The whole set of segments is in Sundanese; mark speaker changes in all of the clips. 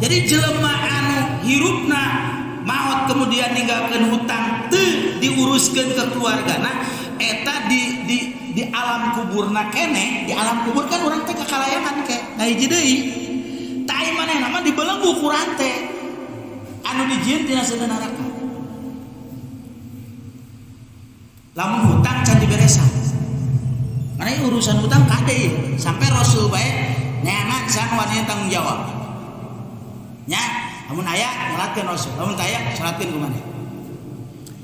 Speaker 1: Jadi jelema anu hirupna maot kemudian ninggalkeun hutang teu diuruskeun ke keluargana eta di alam kuburna keneh, di alam kubur kan urang teh kakalayangan ke. Nah hiji deui tai manehna mah dibelenggu ku rante anu dijieun tina seuneu neraka. Lamun hutang can diberesan. Karena urusan hutang kade sampai Rasul bae neangan sang wani tanggung jawab. Nya, lamun aya nyolatkeun Rasul, lamun teu aya salatkeun ku maneh.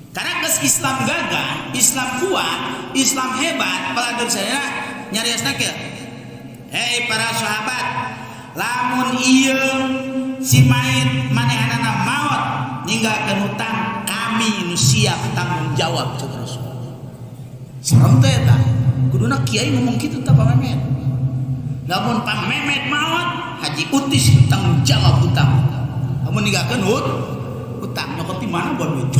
Speaker 1: Karena geus Islam gagah, Islam kuat, Islam hebat, paladeun sadayana nyariosna kieu. Hei para sahabat, lamun ieu si mayit manehanana maot ninggalkeun hutang, kami nu siap tanggung jawab cek Rasul. Serem teh eta. Kuduna kiai ngomong kitu tah Pak Memet. Lamun Pak Memet maot, Haji Utis tanggung jawab hutang. Lamun ninggalkeun hutang nyokot di mana buat duit.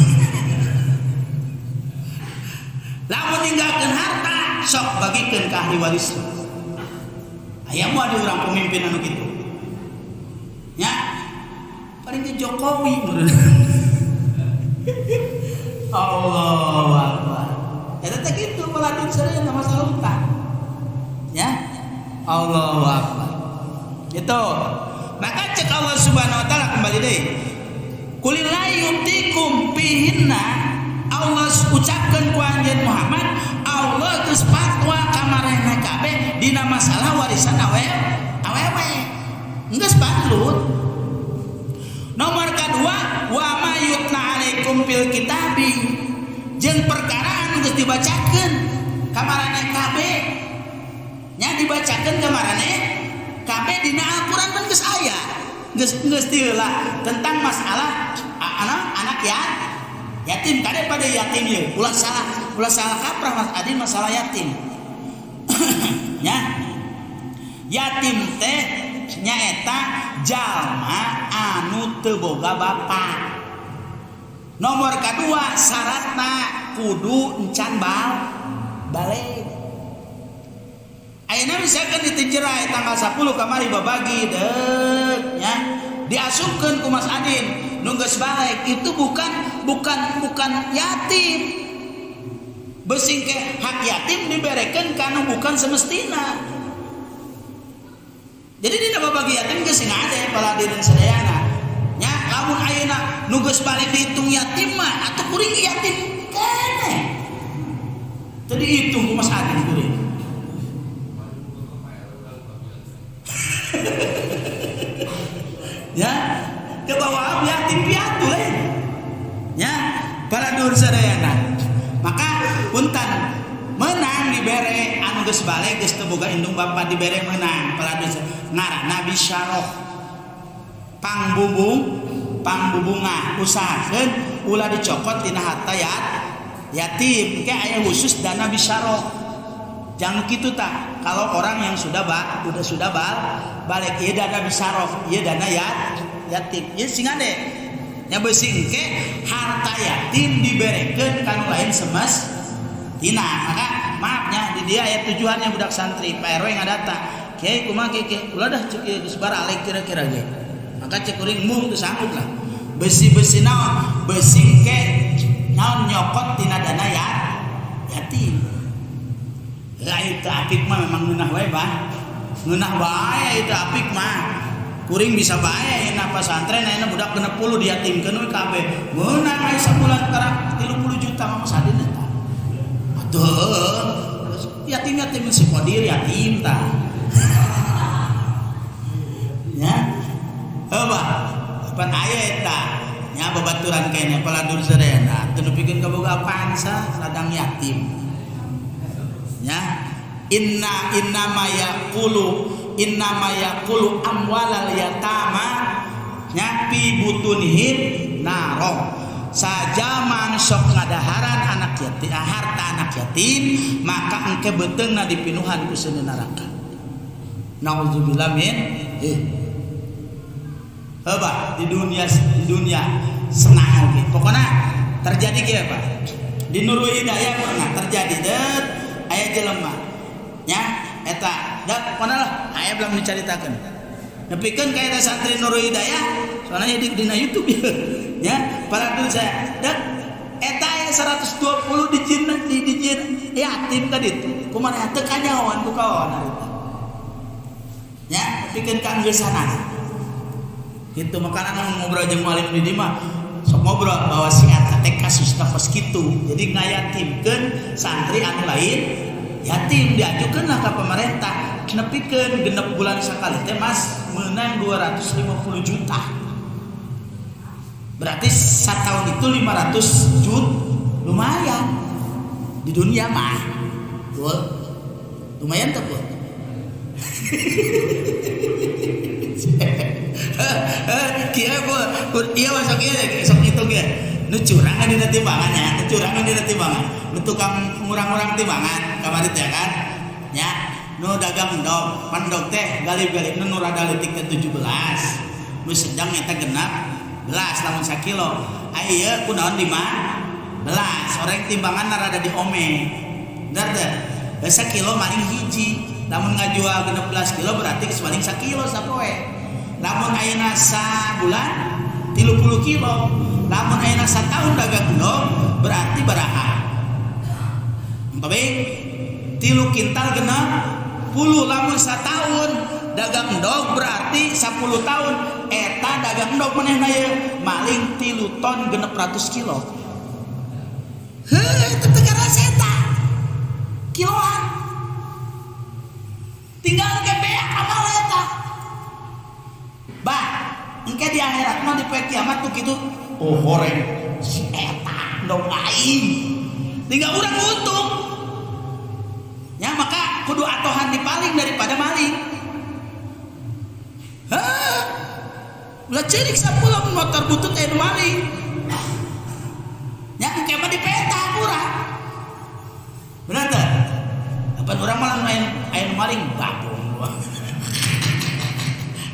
Speaker 1: Lamun ninggalkeun harta, sok bagikeun ka ahli waris. Aya moal di urang pemimpin anu kitu. Nya, paling ge Jokowi meureun. Allahu Akbar. Eta teh kitu paladin sadaya masalah hutang. Ya. Allahu Akbar. Gitu. Maka cek Allah Subhanahu wa taala kembali deui. Kulillah yutikum fihinna, Allah ucapkeun ku anjeun Muhammad, Allah geus fatwa ka maranehna kabeh dina masalah warisan awewe. Geus patlut. Nomor kedua, wa ma yutla alaikum fil kitabi, jeung perkara anu geus dibacakeun ka maraneh kabeh. Nya dibacakeun ka maraneh kabeh dina Al-Qur'an kan geus aya. Geus teu lah tentang masalah anak ya yatim, kade pada yatim ieu. Ulah salah kaprah Mas Adin masalah yatim. Nya. Yatim teh nyaeta jalma anu teu boga bapa. Nomor kadua syaratna kudu encan balik. Ayeuna misalkan ditejerai tanggal 10 kamari babagi deuk nya diasupkeun ku Mas Adin nu geus balik itu bukan yatim. Besing ke hak yatim diberekeun kana bukan semestina. Jadi dina babagi yatim geus ngade paladirin sadayana. Nya lamun ayeuna nu geus balik dihitung yatim mah atuh kuring yatim keneh. Teu dihitung ku Mas Adin kuring. Ya, ke bawah yatim piatu lain. Ya, para dur sadayana. Maka punten menang dibere anu geus balik geus teu boga indung bapa dibere menang para dur ngaranna bisyarah. Pangbubung, pangbubunga usahakeun ulah dicokot tina harta yatim. Engke aya khusus dana bisyarah. Jangan kitu tah. Kalau orang yang sudah udah sudah balik ieu dana bisyarah, ieu dana yatim. Ieu sing ade. Nya beusi engke harta yatim diberekeun ka nu lain semestina. Maka maafnya di dia aya tujuannya budak santri Pak RW ngadata. Kiai kumaha kiai? Ulah dah cek ieu geus baralek kira-kira ge. Maka cek kuring mung teu sanggup lah. Besi-besi naon? Besi engke naon nyokot tina dana yatim. Lah itu apik mah memang ngeunah wae bah. Ngeunah bae itu apik mah. Kuring bisa bae ayeuna pasantren ayeuna budak 60 diyatimkeun we kabeh. Meunang aya sabulan karak 30 juta mah Mas Adin eta. Atuh yatim-yatim si Kodir yatim tah. Nya. Heuh bah. Pan aya eta. Nya babaturan keneh paladur sadayana. Teu nepikeun kaboga apaan sah ladang yatim. Ya, inna innama yaqulu innama yaqulu amwalal yatama nya fi butunihim naro. Sajaman sok ngadaharan anak yatim, harta anak yatim, maka engke beuteungna dipinuhan ku seuneu neraka. Nauzubillah min. Heuh di dunia senang oge. Pokona terjadi kieu Pak. Di Nurul Hidayah pernah terjadi deut aya jelema nya eta da pokona lah aya belum dicaritakeun. Nepikeun ka eta santri Nurul Hidayah, soalnya di dina YouTube ya, para dulu saya dek eta aya 120 dijin di dijin yatim ka ditu. Kumaha teu kanyahoan ku kawan harita. Ya, nepikeun ka anggeusanana. Gitu makana ngobrol jeung mualif di dieu mah sok ngobrol bahwa si eta teh kasusna kos kitu. Jadi ngayatimkeun santri anu lain yatim diajukeun lah ka pemerintah nepikeun genep bulan sakali teh mas menang 250 juta. Berarti setahun itu 500 juta, lumayan di dunia mah. Betul? Lumayan tuh, Bu. Kieu Bu, ieu masuk ieu sok hitung ya. Nu curang dina timbangan ya, nu curang dina timbangan. Nu tukang ngurang-ngurang timbangan kamari teh kan. Ya, nu dagang endog, pan endog teh galib-galibna nu rada leutik teh 17. Nu sedang eta genap belas lamun sakilo. Ai ieu kunaon 15. Orang timbangan rada diome. Bener teh? Sakilo maling hiji. Lamun ngajual 16 kilo berarti geus maling sakilo sapoe. Lamun ayeuna sabulan 30 kilo. Lamun ayeuna satahun dagang endog berarti baraha? Tapi 3 kintal genep puluh. Lamun satahun dagang endog berarti 10 tahun eta dagang endog manehna ieu maling 3 ton 600 kilo. Heuh, teu teu karasa eta. Kiloan. Tinggal ke beak amal eta. Bah, engke di akhirat mah di poe kiamat tuh kitu. Oh horeng si eta endog aing. Tinggal urang untung. Ya maka kudu atohan dipaling daripada maling. Hah? Ulah ceurik sapulang motor butut aya nu maling. Ya engke mah dipeta urang. Bener teh? Apan urang mah lamun aya nu maling bagong.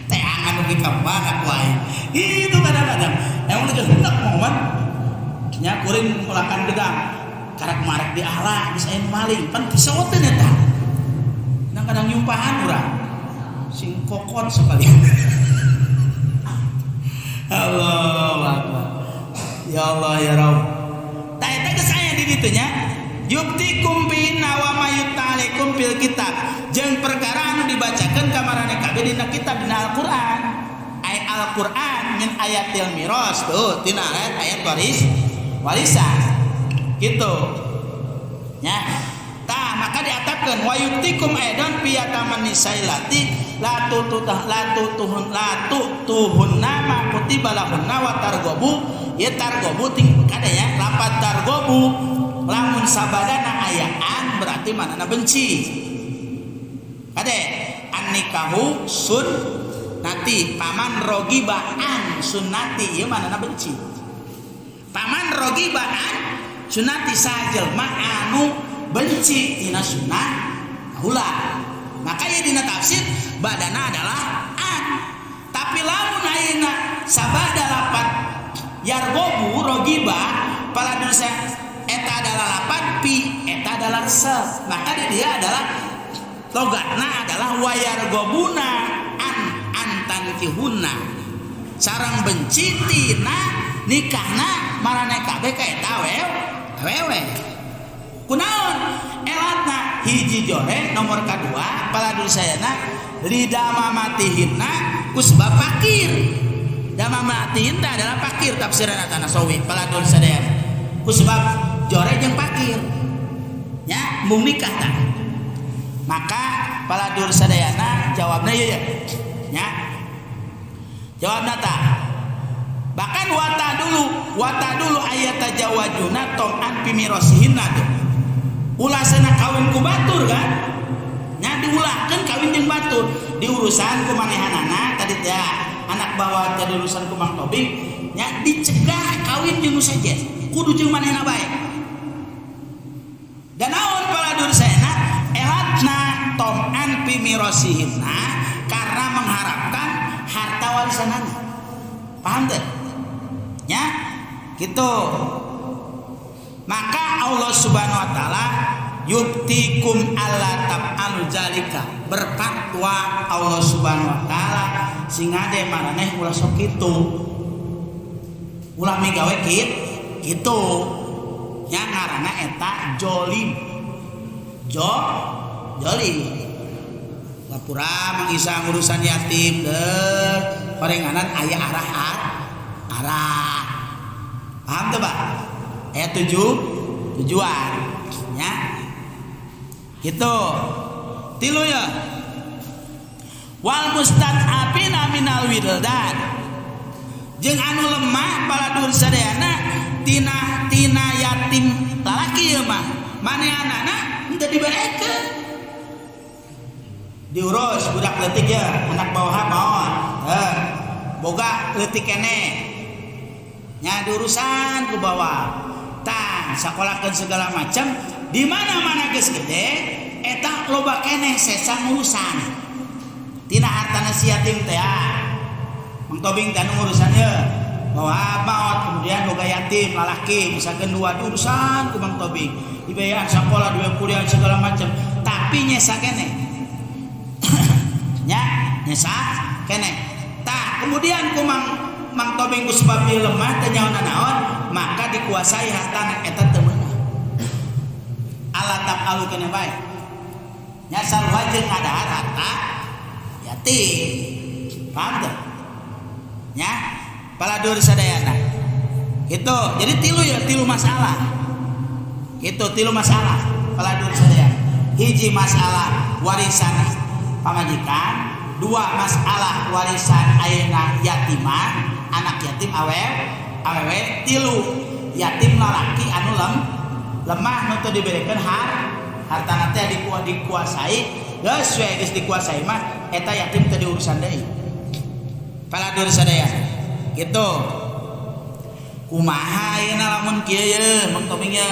Speaker 1: Teangan nu ka mana ku aing. Itu kadang-kadang. Emang geus hendak momen nya kuring mulakan gedang. Karak marek di ala geus aya nu maling. Pan pisoteun eta. Nang kadang nyumpahan urang. Sing kokot sekali. Allahu Akbar. Ya Allah ya Rabb. Tah eta geus aya di ditu nya. Yubtikum bina wa mayutalikum fil kitab. Jeung perkara anu dibacakeun ka maraneh kabeh dina kitab dina Al-Qur'an. Ayat Al-Qur'an min ayatil miras tuh tina ayat waris warisan. Gitu. Ya. Tah maka diatapkeun wa yubtikum aidan fi yataman nisailati la tututah la tutuhun la tutuhunna ma kutiba lahunna wa targobu ya targobu ting kade ya lapat targobu lamun sabadana ayaan berarti manana benci kade annikahu sunnati paman rogiba an sunnati ieu manana benci paman rogiba an sunnati sajelma anu benci tina sunnah kaula. Maka ya dina tafsir badana adalah an. Tapi lamun ayeuna sabada lapat yargobu rogiba pala dosa eta adalah lapat pi eta adalah resep. Maka dia adalah logatna adalah wayargobuna an antankihunna. Sarang benci tina nikahna maraneh kabeh ka eta awewe. Kunaon elatna hiji jore nomor kadua pala dusayana lidamamatihinna ku sebab fakir. Damamatihinna adalah fakir tafsiran At-Nasawi pala dusayana ku sebab jore jeung fakir. Nya mung nikah tah. Maka pala dursadayana jawabna ieu ya. Nya. Jawabna tah. Bahkan wata dulu ayat tajawajuna tom'an pimirosihinna tuh. Ulasana kawin ku batur kan? Nya diulahkeun kawin jeung batur. Diurusan ku manehanana tadi teh anak bawa teh diurusan ku Mang Tobing nya dicegah kawin jeung nu sejen. Kudu jeung manehna bae. Dan naon pala dursena elatna tom'an pimirosihinna karena mengharapkan harta warisanana. Paham teh? Ya, gitu. Maka Allah Subhanahu wa taala Yuktikum alla tab'alu zalika, berfatwa Allah Subhanahu wa taala sing ngade maraneh ulah sok kitu, ulah migawe kitu nya ngaranna eta jolim, jolim lapura mangisa ngurusan yatim deh parenganan aya arah arah, paham tuh Pak? Aya tujuan nya gitu. Tilu ya wal mustad'afina minal wildan, jeung anu lemah baladur sadayana tina yatim lalaki ieu mah manehanana henteu diberekeun, diurus budak leutik ya anak bawah maot boga leutik keneh nya diurusan ku bawah tah sakolahkeun segala macam di mana-mana geus gede eta loba keneh sesa ngurusan tina hartana si yatim teh. Mang Tobing teh anu ngurusan ye bawa maot kemudian boga yatim lalaki misalkan dua diurusan ku Mang Tobing dibayar sekolah dua kuliah segala macam tapi nyesa keneh nya nyesa keneh tah kemudian ku Mang Tobing ku sebab ieu lemah teh nyaona naon maka dikuasai hartana eta teu meunang ala tab'alu keneh bae nya sarua jeung ngadahar harta yatim, paham teu nya paladur sadayana itu. Jadi tilu ya, tilu masalah itu, tilu masalah paladur sadayana. Hiji masalah warisan pamajikan, dua masalah warisan ayeuna yatimah anak yatim awewe, tilu yatim lalaki anu lemah nu teu diberekeun hartana teh dikuasai geus we geus dikuasai mah eta yatim teu diurusan deui paladur sadaya gitu. Kumaha ayeuna lamun kieu ye Mang Tobing ye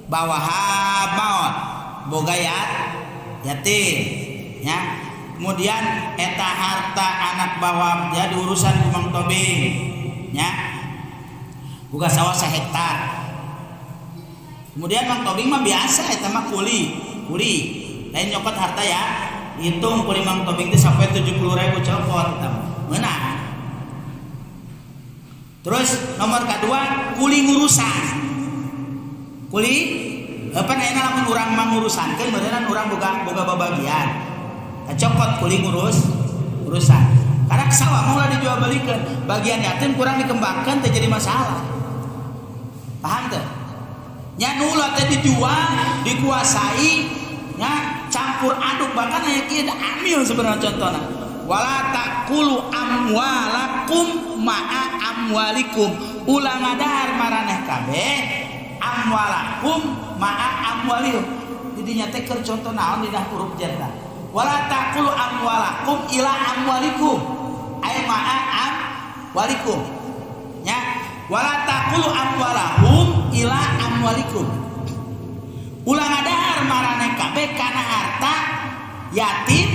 Speaker 1: bawaha maot boga yatim nya kemudian eta harta anak bawah dia diurusan ku Mang Tobing nya boga sawah sahektar. Kemudian Mang Tobing mah biasa eta mah kuli lain nyokot harta ya hitung kuli Mang Tobing teh sampai 70.000 cokot eta mah meunang. Terus nomor kedua kuli ngurusan, kuli apa ayeuna lamun urang mah ngurusankeun beuneuran urang boga babagian cokot kuli ngurusan karena sawah mah ulah dijual belikeun bagian yatim kurang dikembangkan teh jadi masalah, paham teh? Nya nu ulah teh dijual dikuasai nya campur aduk bahkan aya kieu amil sebenarnya contohna wala taqulu amwalakum ma'a amwalikum, ulah ngadahar maraneh kabeh amwalakum ma'a amwalihum. Jadi nya teh keur contoh naon dina huruf jar wala taqulu amwalakum ila amwalikum ay ma'a amwalikum nya wala taqulu amwalahum ila amwalikum, ulah ngadahar maraneh kabeh kana harta yatim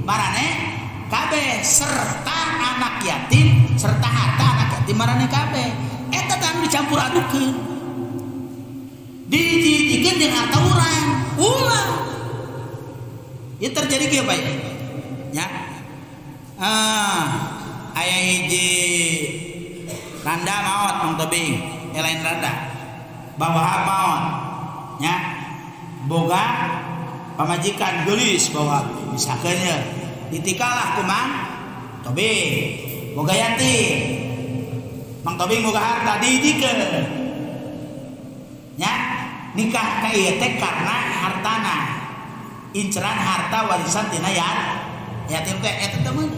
Speaker 1: maraneh kabeh serta anak yatim serta harta anak yatim maraneh kabeh eta teh anu dicampur adukeun dihiji-hijikeun jeung harta urang ulah ieu terjadi kieu bae nya. Aya hiji randa maot Mang Tobing lain randa bawaha maot nya boga pamajikan geulis bawa misalkeun ye ditikalah ku Mang Tobing boga yatim Mang Tobing boga harta dihijikeun nya nikah ka ieu teh karena hartana inceran harta warisan tina yatim teh eta teh mah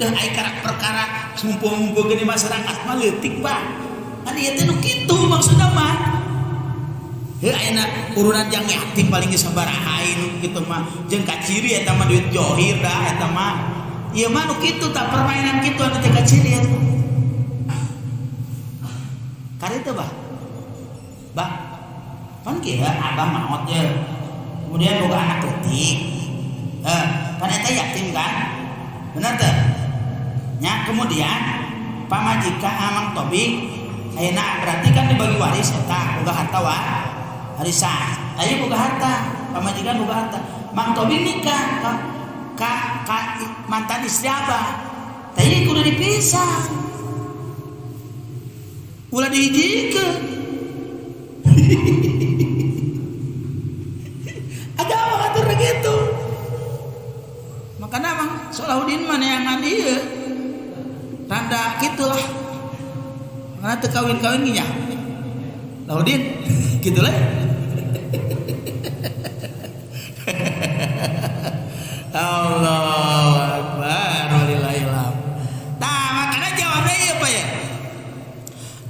Speaker 1: deuh ai karak perkara ngumpul-ngumpulkeun di masyarakat mah leutik Pak kan ieu teh nu kitu maksudna mah heuh ayeuna urunan jang yatim paling geus sabaraha nu kitu mah jeung kaciri eta mah duit johir dah eta mah ieu mah nu kitu tah permainan kitu anu teh kaciri eta kare teh bah bah pan kieu abah maot ye kemudian boga anak leutik pan eta yatim kan bener teh nya kemudian pamajikan Mang Tobing ayeuna berarti kan dibagi waris eta boga harta Arisan. Ayo boga harta, pamajikan boga harta. Mang Tobing nikah ka mantan istri abah. Tah kudu dipisah. Ulah dihijikeun. Agama ngatur gitu. Makana Mang Solahuddin mah neangan ieu. Randa kitulah. Karena teu kawin-kawin ge nya. Laudin gitu lah. Allahu akbar walillahilham. Tah makana jawabna ieu Pak ya.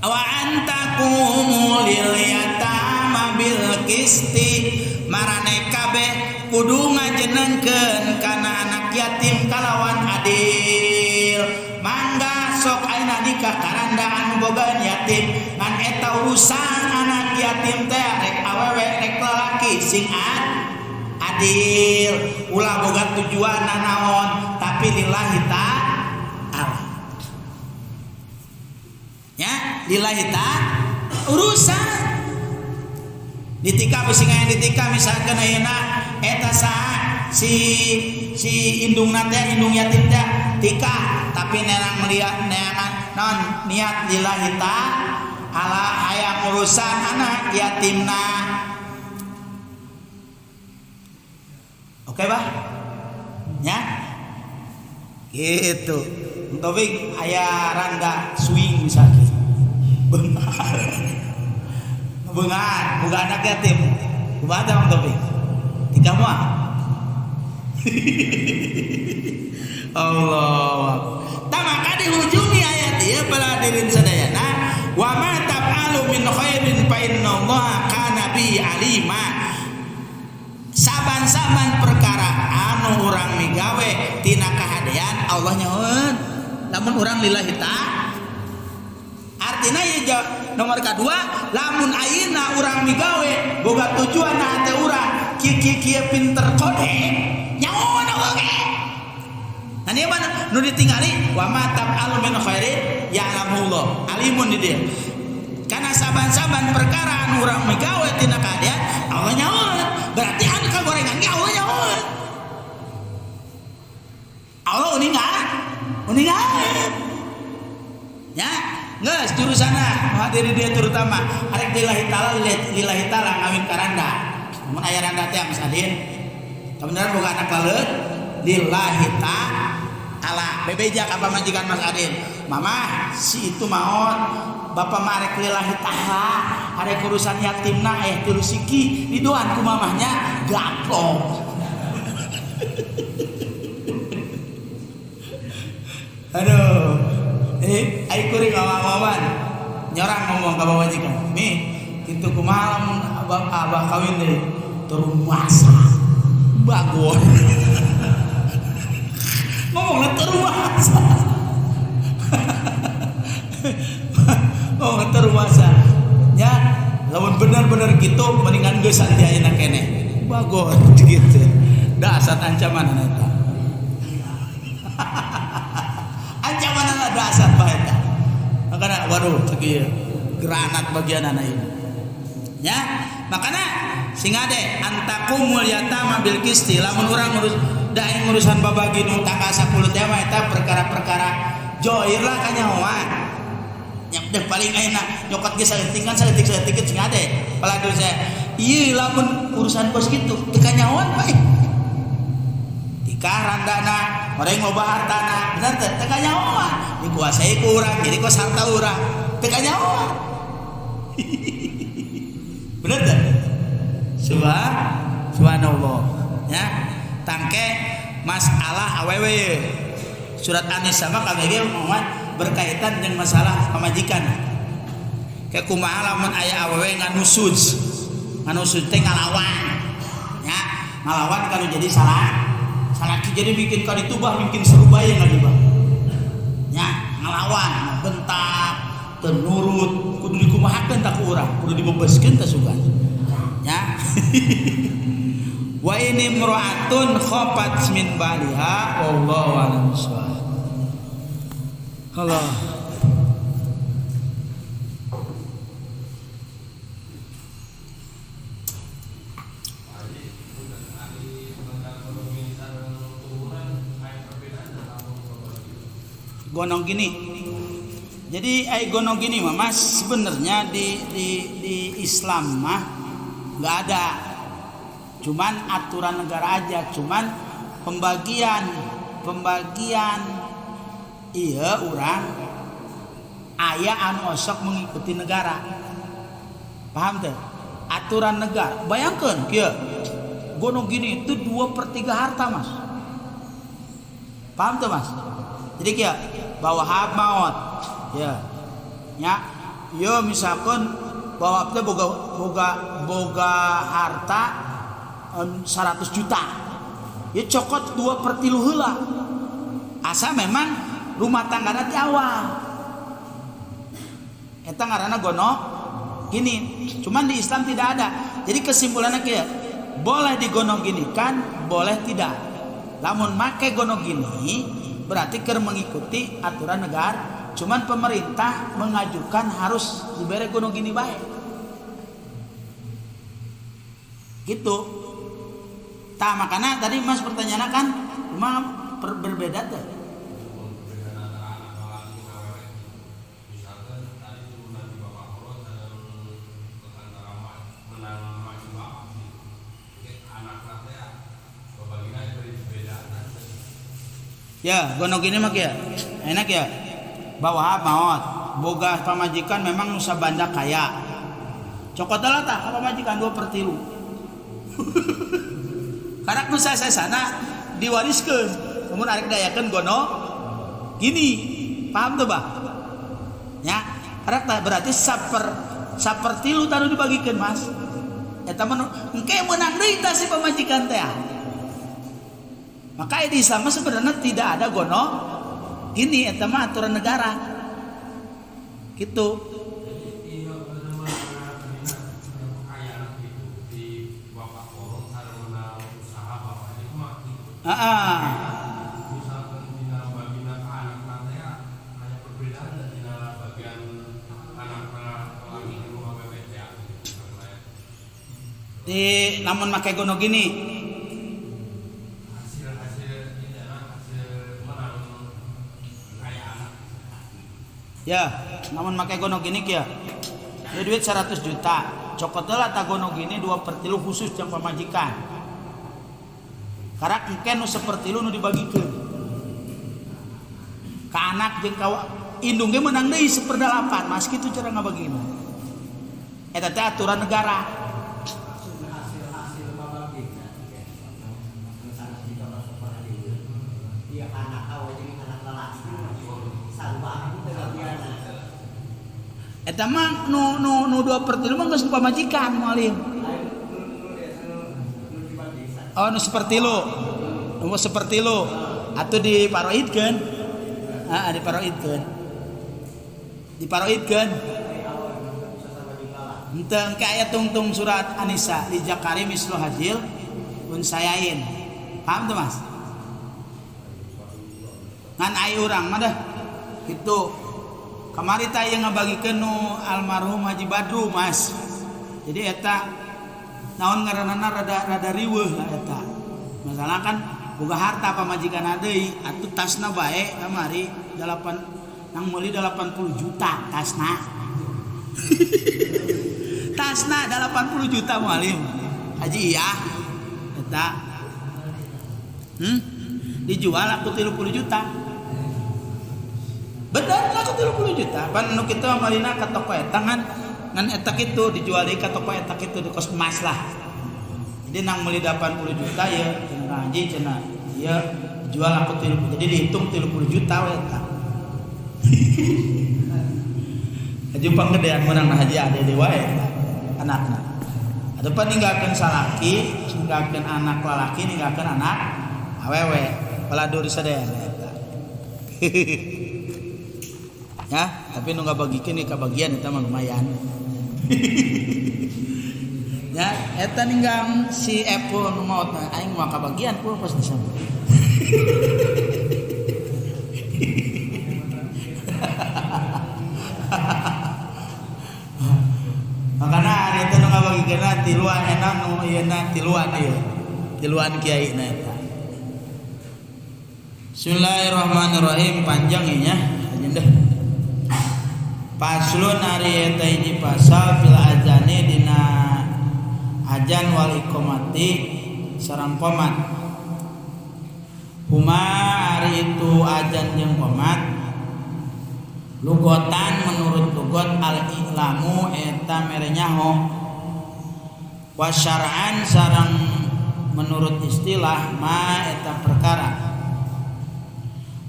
Speaker 1: Wa antaqumu lil yatama bil qisti marane kabeh kudu ngajenengkeun kana anak yatim kalawan adil. Mangga sok ayeuna nikah karanda anu bogaan yatim ngan eta urusan anak yatim teh rek awewe rek lalaki sing adil ulah boga tujuan nanaon tapi lillahi ta'ala nya lillahi ta'ala urusan ditika bisi ngaya ditika misalkan ayeuna eta saha si indungna teh indung yatim teh tika tapi nerang melihat neangan non niat lillahi ta'ala hayang urusan anak yatimna. Oke bah? Ya? Gitu. Taufik aya randa swing misalnya. Bengar. Bengar, boga anak yatim. Kumaha teh Bang Taufik? Tikah moal. Allah. Tah maka dihujungi ayat ieu para hadirin sadayana, wa ma taf'alu min khairin fa innallaha kana bi alima. Saban-saban perkara anu urang migawe tina kahadean Allah nyahoeun. Lamun urang lillahi ta'ala. Artina ieu nomor kadua, lamun ayeuna urang migawe boga tujuan na hate urang kieu-kieu pinter kode nyahoeun oge. Nah ieu mana nu ditingali wa ma taf'alu min khairin ya'lamullah. Alimun di dieu. Karena saban-saban perkara anu urang migawe tina kahadean Allah nyahoeun. Berarti anu kagorengan ge Allah nyahoeun. Allah uninga? Uninga. Ya, geus jurusana hadiri dia terutama arek lillahi ta'ala lillahi ta'ala ngawin karanda. Mun aya randa teh Mas Adin. Kabeneran boga anak laleut lillahi ta'ala. Bebeja ka pamajikan Mas Adin. Mama, si itu maot. Bapak mah arek lillahi ta'ala, arek urusan yatimna aya tilu siki didoan ku mamahnya gaplok. Aduh, ini ai kuring mama-maman nyorang ngomong ka pamajikan. Nih, kitu kumaha lamun abah kawin deui turun masa. Bagus. Ngomongna turun masa. Oh, termasa. Ya, lamun bener-bener gitu mendingan geus di ayeuna keneh. Bagus gitu. Dasar ancaman eta. Ancaman dasar bae eta. Makana waduh cek ieu granat bagianana ieu. Ya, makana sing ade antakumul yatama bil qisti lamun urang ngurus da ngurusan babagi nu tanggal 10 teh mah eta perkara-perkara joir lah kanyahoan. Yang udah paling enak nyokot ge saeutik kan saeutik-saeutik sing ade peladul saya ieu lamun urusan bos kitu teu kanyahoan bae tikah randana orang loba hartana bener teu teu kanyahoan dikuasai ku urang jadi kos harta urang teu kanyahoan. Bener teu? Subhanallah ya tangke masalah awewe surat An-Nisa mah kabeh moal berkaitan dengan masalah pamajikan. Kayak kumaha lamun aya awewe nganusuz. Nganusuz teh ngalawan. Ya, ngalawan kalau jadi salah. Salaki jadi bikin ka ditu bah bikin seru bae lagi bah. Ya, ngalawan, bentak, teu nurut, kudu dikumahakeun tah ku urang, kudu dibebaskeun tah sugan. Ya. Wa ini imra'atun khafat min baliha wallahu a'lam bissawab. Allah. Gonong gini. Jadi ai gono gini mah Mas, sebenarnya di Islam mah nggak ada. Cuman aturan negara aja, cuman pembagian pembagian iya urang aya anu osok mengikuti negara. Paham tuh? Aturan negara. Bayangkan kieu. Gono gini itu 2/3 harta, Mas. Paham tuh, Mas? Jadi kieu, bahwa hak maut. Ya. Ya, yo misalkan bahwa teh boga boga boga harta 100 juta. Ya cokot 2/3 heula. Asa memang rumah tangga di awal. Eta ngaranna gono gini. Cuman di Islam tidak ada. Jadi kesimpulannya kayak boleh digono gini kan, boleh tidak. Lamun make gono gini berarti keur mengikuti aturan negara. Cuman pemerintah mengajukan harus diberi gono gini baik. Gitu. Tah makanya tadi Mas pertanyaannya kan cuma berbeda tuh. Ya, gono gini mah ya. Enak ya. Bawa maot, boga pamajikan memang nusa banda kaya. Cokot lah tah pamajikan 2/3. Karena nu saya sana diwariskeun. Mun arek dayakeun gono gini. Paham tuh, Bah? Ya, karena berarti sapertilu taruh dibagikeun, Mas. Eta mah engke meunang deui tah si pamajikan teh. Maka di Islam sebenarnya tidak ada gono gini, eta mah aturan negara. Gitu.
Speaker 2: Misalkan dina bagina ka anakna teh aya perbedaan dina bagian anakna lagi nu awewe teh.
Speaker 1: Di lamun make gono gini
Speaker 2: hasil-hasil ini hasil menang kaya anak.
Speaker 1: Ya, lamun make gono gini kieu. Ya duit 100 juta, cokot heula ta gono gini 2/3 khusus jang pamajikan. Karak engke nu 1/3 nu dibagikeun. Ka anak jeung ka indung ge meunang deui 1/8, Mas, kitu cara ngabagina. Eta teh aturan negara.
Speaker 3: Hasil-hasil pabagina ieu anak awe jeung anak lalaki sarua teu bagianna.
Speaker 1: Eta mah nu nu nu 2/3 mah geus pamajikan mualim. Oh, nu seperti lu. Nu seperti lu atuh diparoidkeun. Heeh, diparoidkeun. Diparoidkeun. Henteu engke aya tungtung surat An-Nisa li zakari mislu hadzil unsayain. Paham tuh, Mas? Ngan ai urang mah dah kitu. Kamari tah ieu ngabagikeun nu almarhum Haji Badru, Mas. Jadi eta naon ngaranana rada riweuh lah eta. Masalah kan boga harta pamajikan deui atuh tasna bae kamari 8 nang meuli 80 juta tasna. Tasna 80 juta mualim. Haji iya eta. Dijual aku 30 juta. Bener aku 30 juta. Pan nu kitu marina ka toko eta ngan eta kitu dijual deui ka toko eta kitu di kos emas lah. Jadi nang meuli 80 juta ya cenah haji cenah ieu dijual aku 30, jadi dihitung 30 juta we eta. Haji panggedean meunang haji ade wae eta anakna. Atuh pan ninggalkeun salaki, ninggalkeun anak lalaki, ninggalkeun anak awewe, paladur sadayana eta. Ya, tapi nu ngabagikeun ka bagian eta mah lumayan. Ya, eta ninggang si Epul nu maot aing mah kabagian pul pas di sana. Makana ari eta nu ngabagikeunna tiluan enak nu ieuna tiluan ieu. Tiluan kiai na eta. Bismillahirrahmanirrahim, panjang ieu nya. Deh. Paslon ari eta hiji pasal fil azani dina ajan wal iqamati sareng qomat. Huma ari itu ajan jeung qomat lugotan menurut lugot al-i'lamu eta mere nyaho, wa syar'an sareng menurut istilah ma eta perkara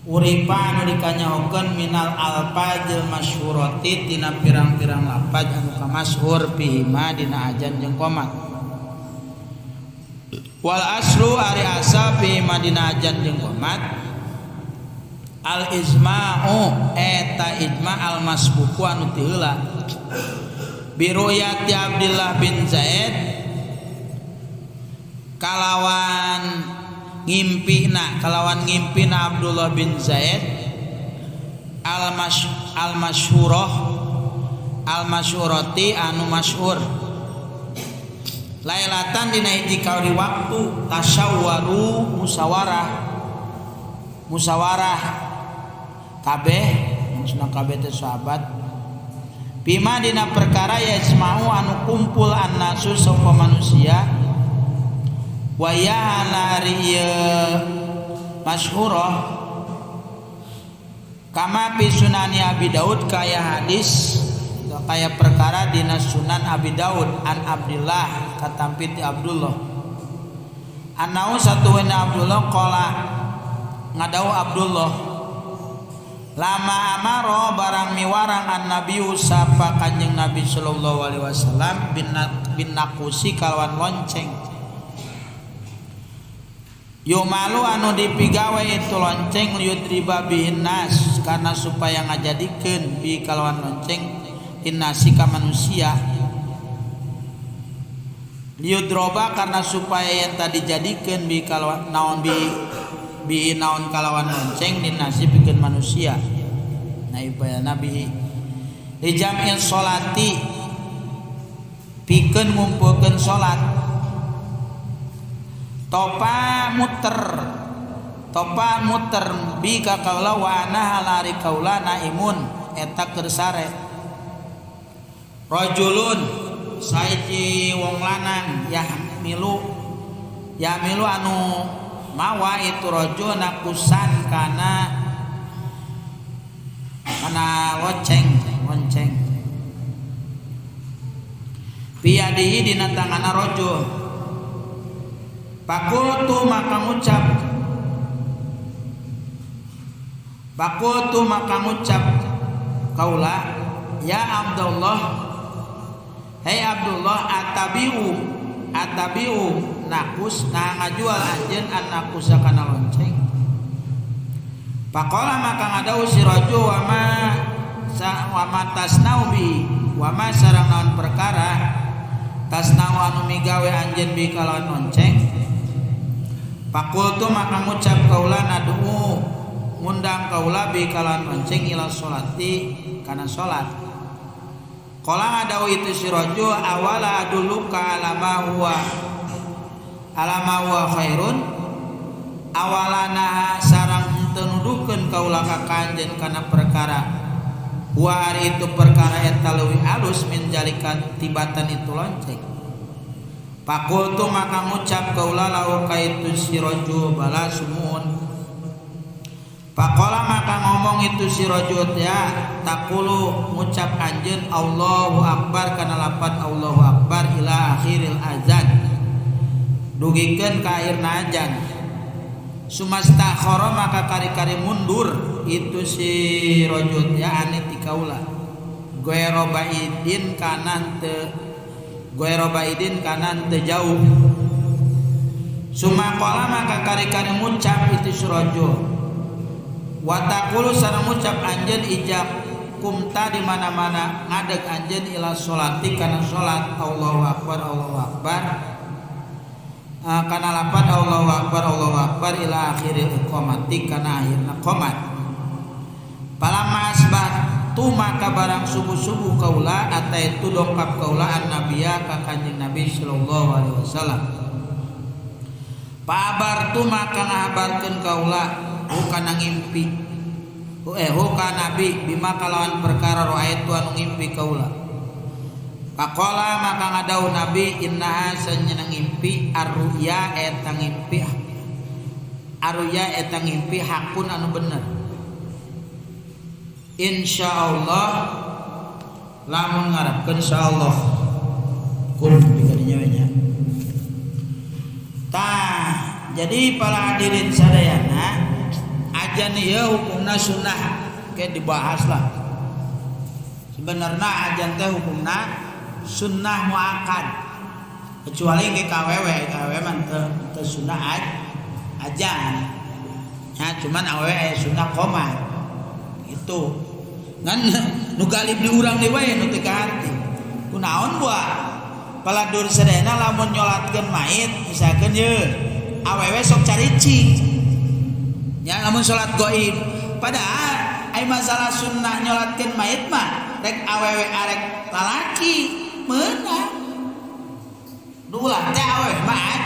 Speaker 1: uripa anu dikanyahokeun minal alfazil masyhurati tina pirang-pirang lafaz anu kamasyhur fihima dina ajan jeung qomat. Wal aslu ari asal fihima dina ajan jeung qomat al ijma'u eta ijma' al masbuku anu ti heula bi ru'yati Abdullah bin Zaid kalawan ngimpina Abdullah bin Zaid al masyhurati anu masyhur lailatan dina hiji kauri waktu tasawwaru musyawarah kabeh maksudna kabeh teh sahabat bima dina perkara yasma'u anu kumpul annasu sapa manusia wa ya ari ieu masyhurah kama fi sunani Abi Daud kaya hadis kaya perkara dina Sunan Abi Daud an Abdillah katampi ti Abdullah anau satuwena Abdullah qala ngadau Abdullah lama amaro barang miwarang an nabiyu sapa kanjeng Nabi sallallahu alaihi wasallam bin nakusi kalawan lonceng yumalu anu dipigawe itu lonceng liyudriba bihin nas karena supaya ngajadikeun bi kalawan lonceng innasi ka manusia liyudroba karena supaya yang tadi jadikeun bi kalawan naon bi naon kalawan lonceng dinasi pikeun manusia naibana bi lijam'il sholati pikeun ngumpulkeun salat topa muter bi ka kaula wa ana halari kaula naimun eta keur sare rajulun saiji wong lanang yahmilu anu mawa itu rajul nakusan kana lonceng piyadihi dina tangana rajul pakultu maka ngucap kaula ya Abdullah hei Abdullah atabiu nakus nah ngajual anjeun an nakusa kana lonceng pakola maka ngadau si rajul wa ma tasnau bi wa ma sareng naon perkara tasnau anu migawe anjeun bi kalawan lonceng pakultu maka ngucap kaula nad'u ngundang kaula bi kalawan lonceng ila sholati kana salat qala ngadau itu si rajul awala adulluka ala ma huwa khairun awalana sareng henteu nuduhkeun kaula ka kanjeun kana perkara wa ari itu perkara eta leuwih alus min jalika tibatan itu lonceng pakultu maka ngucap kaula lau ka itu si rajul bala sumun pakola maka ngomong itu si rajul ya takulu ngucap anjeun Allahu akbar kana lapat Allahu akbar ila akhiril azan dugikeun ka akhirna azan sumastakhara maka kari-kari mundur itu si rajul ya ane ti kaula goerobaidin kanan teu jauh sumakola maka kari-kari ngucap itu si rajul watakulu sareng ngucap anjeun ijab kumta di mana-mana ngadeg anjeun ila sholati kana salat Allahu akbar kana lapat Allahu akbar ila akhiril iqamati kana akhirna qomat palamma asbahtu maka barang subuh-subuh kaula ataitu dongkap kaula an nabiya ka kanjeng Nabi sallallahu alaihi wasallam pabartu maka ngahabarkeun kaula kana ngimpi hu ka nabi bima kalawan perkara raaitu anu ngimpi kaula. Faqala maka ngadau nabi innaha sanyana ngimpi arruya eta ngimpi arruya eta ngimpi hakun anu bener. Insyaallah lamun ngarepkeun insyaallah kum dikadinya we nya. Tah, jadi para hadirin sadayana ajan ieu hukumna sunnah ke dibahas lah. Sebenarnya ajan teh hukumna sunnah muakkad. Kecuali ke KWW, KWW mah teu sunnah ajan. Ya cuman awewe aya sunnah qomat. Itu. Ngan nu galib di urang deui wae nu teu kaharti. Kunaon buah? Paladur sadayana lamun nyolatkeun mait misalkeun ye awewe sok caricing nya lamun salat gaib padahal ai masalah sunnah nyolatkeun mait mah rek awewe arek lalaki meunang nu ulah teh awewe mah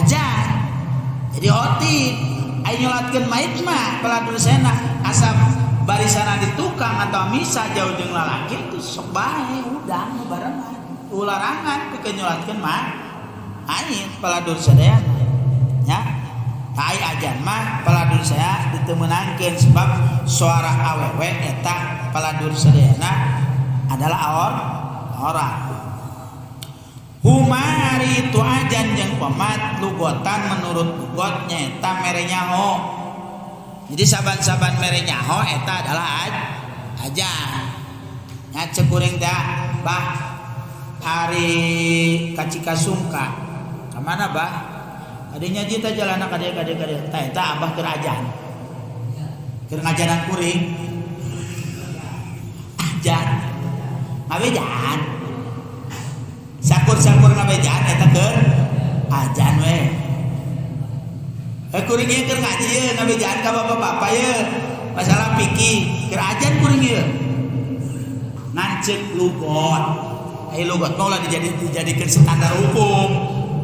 Speaker 1: aja jadi khotib ai nyolatkeun mait mah paladur sadayana asa barisana di tukang atau misa jauh jeung lalaki itu sok bae udang nu barengan ularangan pikeun nyolatkeun mah ain paladur sadayana nya tai ajan mah paladur saya ditemenangkeun sebab suara awewe eta paladur sadayana adalah orang humari itu ajan jeung qomat lugotan menurut lugot nyaeta mere nyaho. Jadi saban-saban mere nyaho eta adalah ajan nya ceuk kuring teh bah hari kacikasungka kamana bah kadinya jita jalana kadieu kadieu kadieu tah eta abah keur ajan keur ngajaran kuring ajan ngabejaan sakur-sakur ngabejaan eta keur ajan we kuring ieu keur ngaji ieu ngabejaan ka bapak-bapak ieu masalah fikih keur ajan kuring ieu ngancek lugot ai lugot mah ulah dijadikeun standar hukum.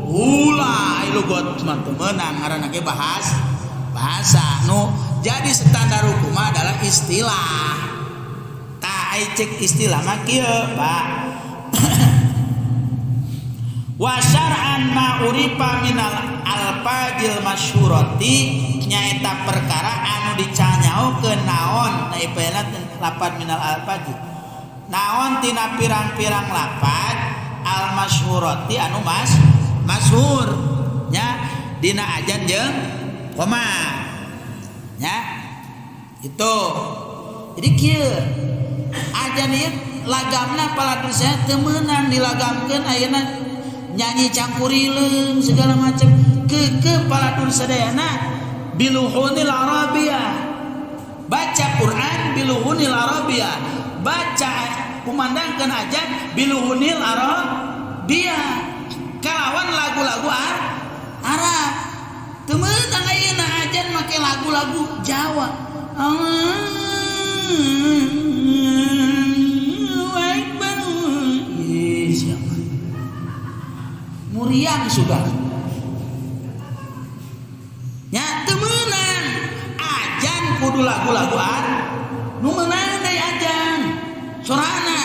Speaker 1: Ulah ai lugot mah teu meunang ngaranna ge bahasa nu jadi standar hukum mah adalah istilah. Tah ai cek istilah mah kieu, Pak. Wa syar'an ma urifa minal alfajil masyhurati nyaeta perkara anu dicanyaokeun naon na ipaena lapan minal alfaji. Naon tina pirang-pirang lapad al masyhurati anu masyhur nya dina ajan jeung qomat nya itu. Jadi kieu ajan ieu lagamna paladur saya teu meunang dilagamkeun ayeuna nyanyi cangkurileung segala macam ke paladur sadayana biluhunil arabiyah baca Quran biluhunil arabiyah baca kumandangkeun ajan biluhunil arabiyah kalawan lagu-lagu Arab teu meunang ayeuna ajan make lagu-lagu Jawa. Allahu akbar. Siapa muriang sudah nya teu meunang ajan kudu lagu-lagu Arab nu meunang deui ajan sorana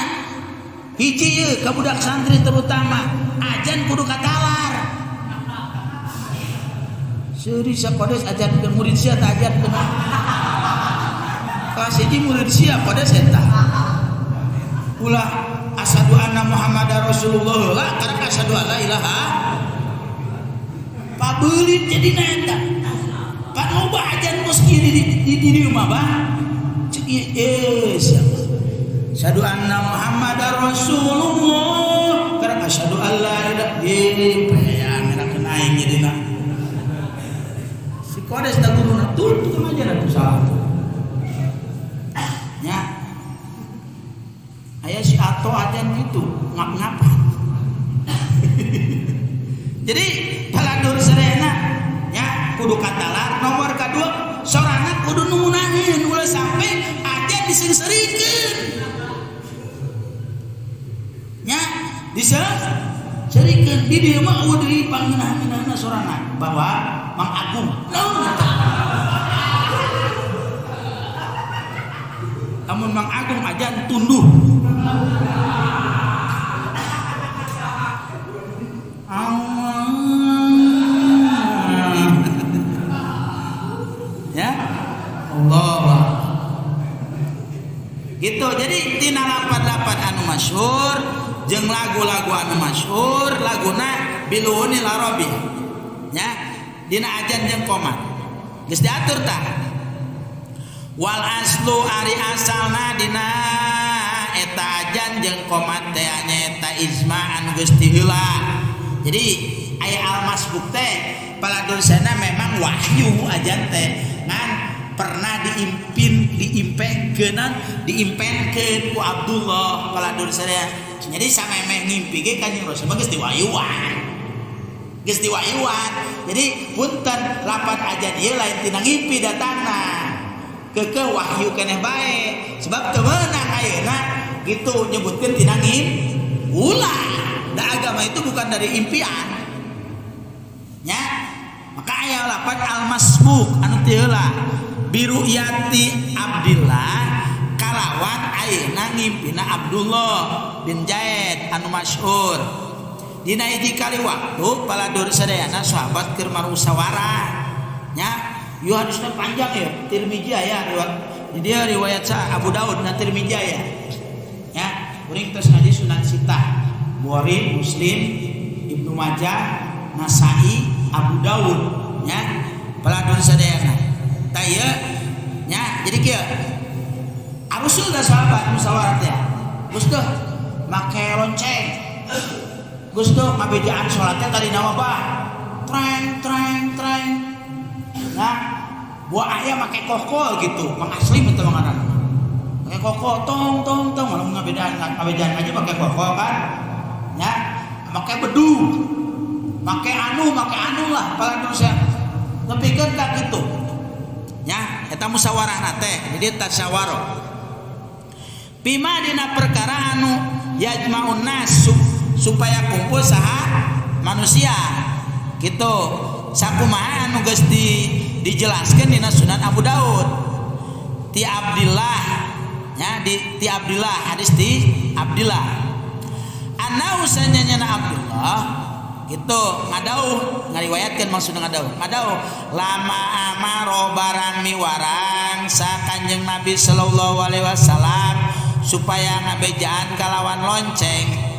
Speaker 1: hiji ieu ka budak santri terutama ajan kudu katalar seuri sakodes ajan ke murid sia tah ajan ke kelas hiji murid sia kodes eta ulah asyhadu anna muhammadar rasulullah lah karek asyhadu alla ilaha pabeulit jadina eta pan loba ajan kos kieu di dieu mah bah cek ieu siapa asyhadu anna muhammadar rasulullah karek asyhadu alla ilaha illallah ngerakeun aing jadina si kodes da guruna tur tukang ajaran tuh salah nya aya si ato ajan gitu ngap-ngapan. Jadi paladur sadayana nya kudu katalar nomor kadua sorangan kudu nu ngunaheun ulah sampe ajan diseungseurikeun nya diseungseurikeun di dieu mah eueuh deui pangeunah-ngeunahna sorangan bahwa Mang Agung naon eta Lamun Mang Agung ajan tunduh. Ya Allah. Gitu. Jadi tina lapat-lapat anu masyhur jeung lagu-lagu anu masyhur laguna biluhunil arabi. Nya dina ajan jeung qomat. Geus diatur tah. Wal aslu ari asalna dina eta ajan jeung qomat teh nyaeta ijma anu geus diheula. Jadi aya al-masbuk teh paladosana memang wahyu ajan teh ngan pernah diimpenkeun ku Abdullah paladosana. Jadi samemeh ngimpi ge Kanjeng Rasul mah geus diwahyuan. Geus diwahyuan. Jadi punten lapan ajan ieu lain tina ngimpi datangna. Kekeh wahyu keneh bae sebab teu meunang ayeuna gitu nyebutkeun tina ngimpi. Ulah, da agama itu bukan dari impian. Ya, maka aya lapan al-masbuk anu teu heula biru'yati Abdillah kalawan ayeuna ngimpina Abdullah bin Zaid anu masyhur. Dina hiji kali waktu paladur sadayana sahabat keur marmusyawarah. Nya, ieu hadisna panjang ya, Tirmizi aya riwayat. Dia riwayat sa Abu Daud na Tirmizi aya. Ya, kuring tos ngaji Sunan Sitah, Bukhari, Muslim, Ibnu Majah, Nasai, Abu Daud, nya, paladur sadayana. Tah ieu nya, jadi kieu. Arusul da sahabat musyawarah teh. Geus teh make lonceng. Geus teh ngabejaan salatnya tadi nama bah. Treng treng treng. Nah, buah aya make kokol gitu, Mang Aslim itu ngaranna. Make kokol tong tong tong malah ngabejaan aja make kokol kan. Ya, make bedu. Make anu lah paladur saya. Nepikeun ka kitu. Ya, eta musyawarahna teh, jadi tasyawarah. Bima dina perkara anu yajma'un nas supaya kumpul saha manusia. Gitu. Sakumaha anu geus dijelaskeun dina Sunan Abu Daud. Ti Abdillah, ya di ti Abdillah, hadis ti Abdillah. Anau sanyana Abdullah gitu ngadauh ngariwayatkeun maksudna ngadauh. Ngadauh lama amaro barang miwarang sa Kanjeng Nabi sallallahu alaihi wasallam supaya ngabejaan kalawan lonceng.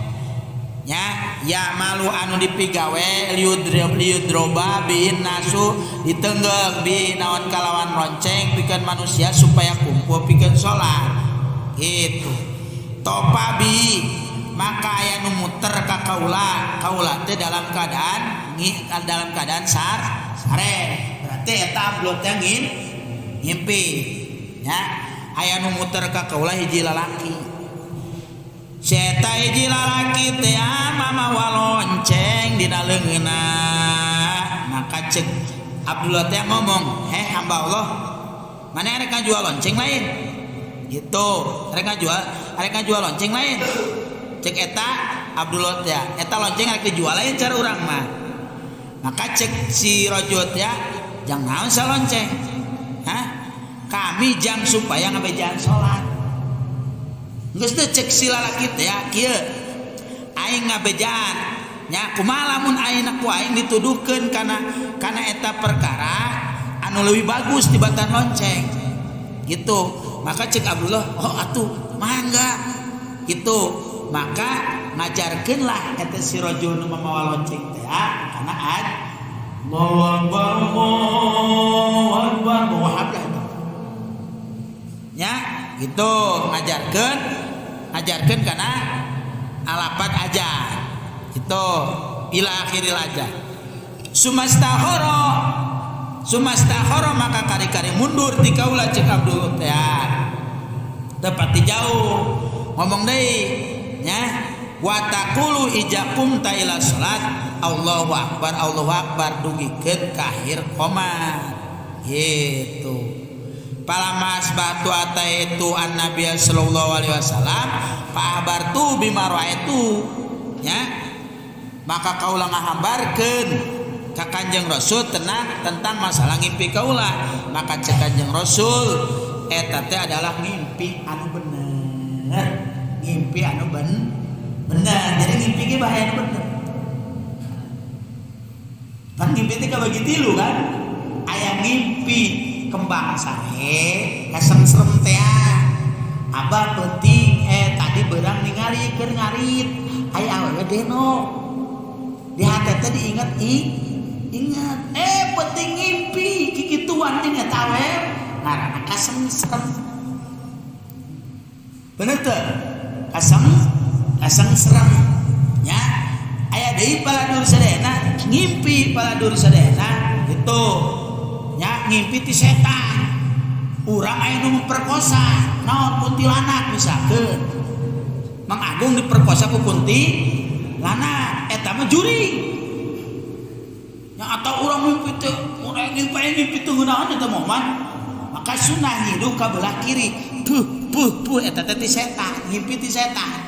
Speaker 1: Nya ya malu anu dipigawe liudroba biin nasu ditenggeng bi naon kalawan lonceng pikeun manusia supaya kumpul pikeun salat. Gitu. Topa bi maka aya nu muter ka kaula, kaula teh dalam keadaan sare. Berarti eta amplop teh ngimpi. Nya aya nu muter ka kaula hiji lalaki. Si eta hiji lalaki teh mamawa lonceng dina leungeunna. Maka cek Abdullah teh ngomong, "Heh hamba Allah, mana rek ngajual lonceng lain?" Gitu, rek ngajual lonceng lain. Cek eta Abdullah teh, eta lonceng rek dijual lain cara urang mah. Maka cek si rajul teh, "Jang naon sa lonceng?" Hah? Kami jang supaya ngabejaan salat. Geus teh cek si lalaki teh kieu. Aing ngabejaan. Nya kumaha lamun ayeuna ku aing dituduhkeun kana eta perkara anu leuwih bagus tibatan lonceng. Gitu. Maka cek Abdullah, "Oh atuh mangga." Gitu. Maka ngajarkeunlah eta si rajul nu mamawa lonceng teh kana ad Allahu akbar Allahu akbar bawa hablah eta. Nya gitu ngajarkeun kana alapat aja. Gitu ila akhiril aja. Sumastakhara maka kari-kari mundur ti kaula cek Abdul teh. Tepati jauh ngomong deui nya wa taqulu ijakum ta ila salat Allahu akbar dugikeun ka akhir qomat. Gitu. Palamas batu ataitu an Nabi sallallahu alaihi wasallam fa abartu bima raaitu nya maka kaula ngahambarkeun ka Kanjeng Rasul tentang masalah ngimpi kaula. Maka cek Kanjeng Rasul Eta teh adalah ngimpi anu bener. Ngimpi anu bener. Jadi ngimpi ge bahaya anu bener. Pan ngimpi teh kabagi tilu kan? Aya ngimpi kembang sare, kasengsrem teh. Abah penting tadi beurang ningali keur ngarit. Aya awewe deno. Di hati teh diingat ingat. Penting ngimpi kikituan jeung eta awewe ngaranna kasengsrem. Bener teu? Kasengsrem nya. Aya deui paladur sadayana ngimpi paladur sadayana gitu nya, ngimpi ti setan. Urang aya nu memperkosa naon kuntilanak misalkeun. Mang Agung diperkosa ku kuntilanak, eta mah jurig. Nya atau urang mimpi teh, urang ngimpi teh ngeunahan eta mah. Maka sunah nyiduh ka belah kiri. Puh puh puh eta teh ti setan, ngimpi ti setan.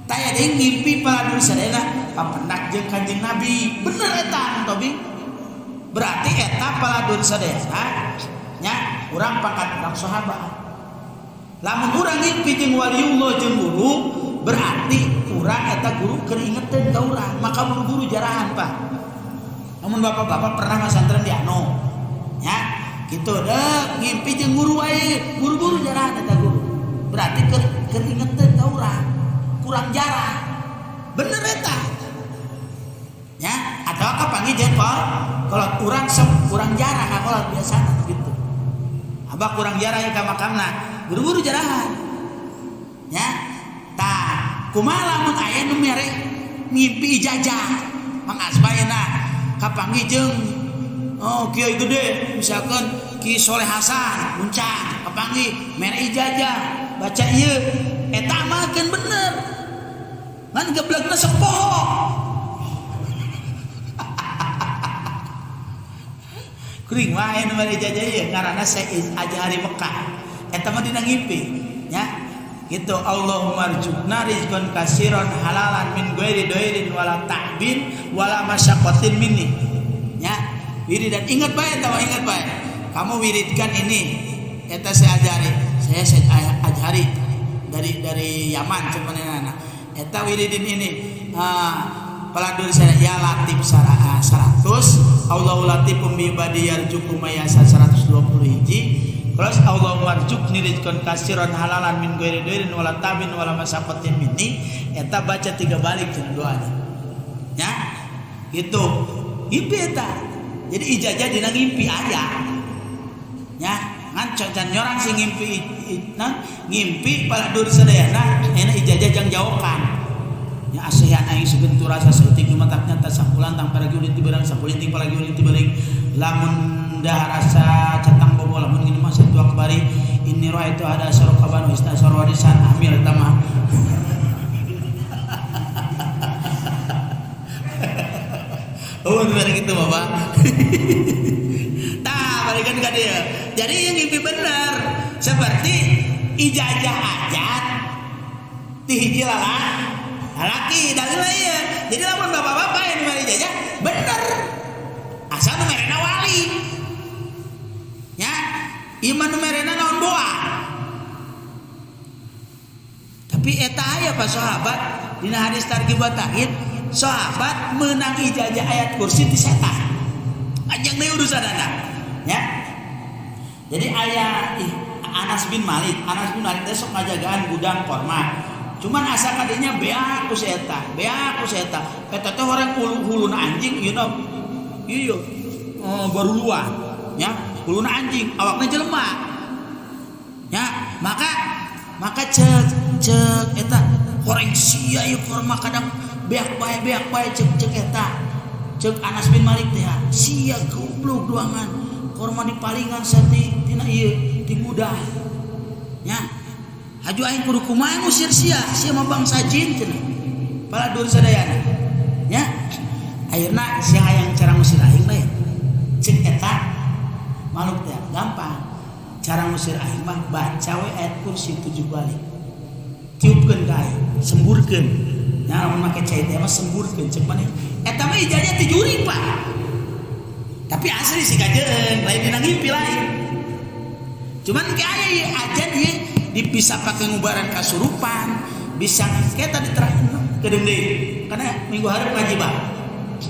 Speaker 1: Taya deui ngimpi paladur sadayana papendak jeung Kanjeng Nabi. Bener eta Tobi. Berarti eta paladur sadayana nya urang pangkat urang sahabat. Lamun urang ngimpi jeung waliullah jeung guru, berarti urang eta guru keur ingeteun ka urang. Maka mun guru jarahan, Pak. Lamun bapak-bapak pernah masantren di anu nya kitu deuk ngimpi jeung guru wae, guru-guru jarahan eta guru. Berarti keur ingeteun ka urang. Kurang jarah. Bener eta. Ya, atau kapanggih jeung kalau urang sok kurang jarah ka kolot biasana gitu. Abah kurang jarah ya ka makamna, buru-buru jarahan. Ya. Tah, kumaha lamun aya nu mere ngimpi ijazah. Mang Asba ayeuna kapanggih jeung kiai gede, misalkan Ki Soleh Hasan Muncang kapanggih mere ijazah, baca ieu eta amalkeun bener. Ngan geblegna sok poho. Kuring wae nu mere ijazah ieu ngaranna Syekh Azhari Mekah. Eta mah dina ngimpi nya. Gitu Allahumma arzuqna rizqan katsiran halalan min ghairi dairin wala ta'bin wala masyaqqatin minni. Nya, wiridan ingat bae eta mah, ingat bae. Kamu wiridkan ini. Eta Syekh Azhari, saya Syekh Azhari dari Yaman cuman. Eta wiridin ini paladur saya ya latif 100 Allahu latifum bi ibadi yarzuqu may yasha 120 hiji. Terus Allahumma arzuqni rizqan katsiran halalan min ghairi dairin wala tabin wala masyaqqatin minni. Eta baca 3 balik cenah doanya. Ya gitu. Ngimpi eta. Jadi ijazah dina ngimpi aya. Ya, ngan can nyorang sing ngimpi ngimpi paladur sadayana enak ijazah jang jawakan. Nya asehan aing segentura saeutik mataknya ta sakulan tang paragi ulin ti barang sakulinting paragi ulin ti beuring lamun dah rasa catang bobo lamun gini mah satu akbari inni raaitu ada sarqaban wa istasar warisan amil tamah. Oh bener gitu Bapak. Tah balikan ka dieu. Jadi yang ngimpi bener seperti ijazah ajat ti hiji lalaki dalil ieu. Jadi lamun bapak-bapak yang mere ijazah bener. Asal nu merena wali. Nya, ieu mah nu merena naon boa. Tapi eta aya Pak sahabat dina hadis targhib wa tarhib, sahabat menang ijazah ayat kursi ti setan. Panjang deui urusanana. Ya. Jadi aya Anas bin Malik, Anas bin Malik teh sok ngajagaan gudang korma. Cuman asa kadinya beak ku si eta, beak ku si eta. Eta teh orang huluna anjing ieu na. Ieu baruluan nya, huluna anjing, awakna jelema. Ya, maka cek eta horeng sia ieu korma kadang beak bae cek eta. Cek Anas bin Malik teh sia goblok duangan korma dipalingan sati tina ieu ti gudang. Nya. Haju aing kudu kumaha ngusir sia, sia mah bangsa jin cenah. Paladur sadayana. Nya. Akhirna sia hayang cara ngusir aing bae. Cek eta makhluk teh gampang. Cara ngusir aing mah baca we ayat kursi 7 balik. Tiupkeun ka aing, semburkeun. Nya lamun make cai teh mah semburkeun cek maneh. Eta mah ijazah ti jurig, Pak. Tapi asli sih kajeun, lain dina ngimpi lain. Cuman kayak ieu ajan ieu bisa pakai ngubaran kasurupan, bisa kayak tadi terakhir kedeung deui. Karena minggu hareup ngaji bah.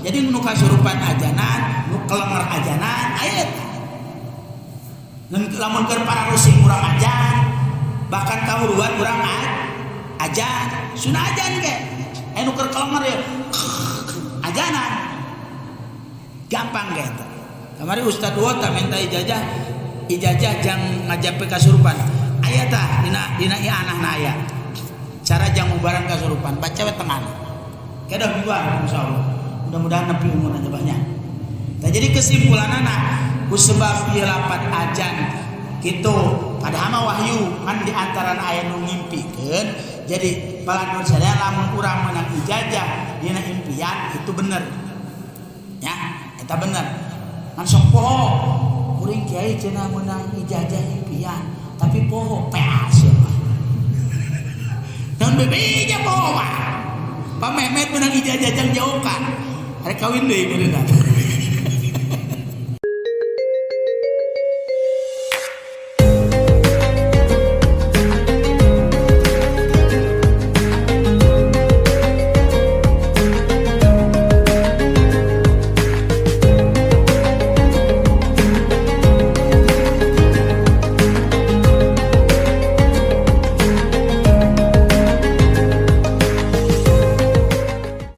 Speaker 1: Jadi nu kasurupan ajanan, nu kelenger ajanan, aya eta. Lamun keur pararusing urang ajan, bahkan kahuruan urang ajan, sunah ajan ge. Aya nu keur kelenger ya ajanan. Gampang ge eta. Kamari Ustaz Wota minta ijazah, ijazah jang ngajape kasurupan. Aya tah dina dina ieu anahna aya. Cara jang ngubaran kasurupan, baca we tengah. Kedah mingguan insyaallah. Mudah-mudahan nepi umurna banyak. Nah, jadi kesimpulanana ku sebab ieu lapat ajan kitu padahal mah wahyu kan di antara aya nu ngimpikeun. Jadi palanur sadaya lamun urang menang ijazah dina impian itu bener. Ya, eta bener. Langsung poho kuring kiai cenah menang ijazah impian tapi poho peas ya mah. Naon bebeja poho mah. Pak Mehmet menang ijazah jang jauhkan. Rek kawin deui meureunna.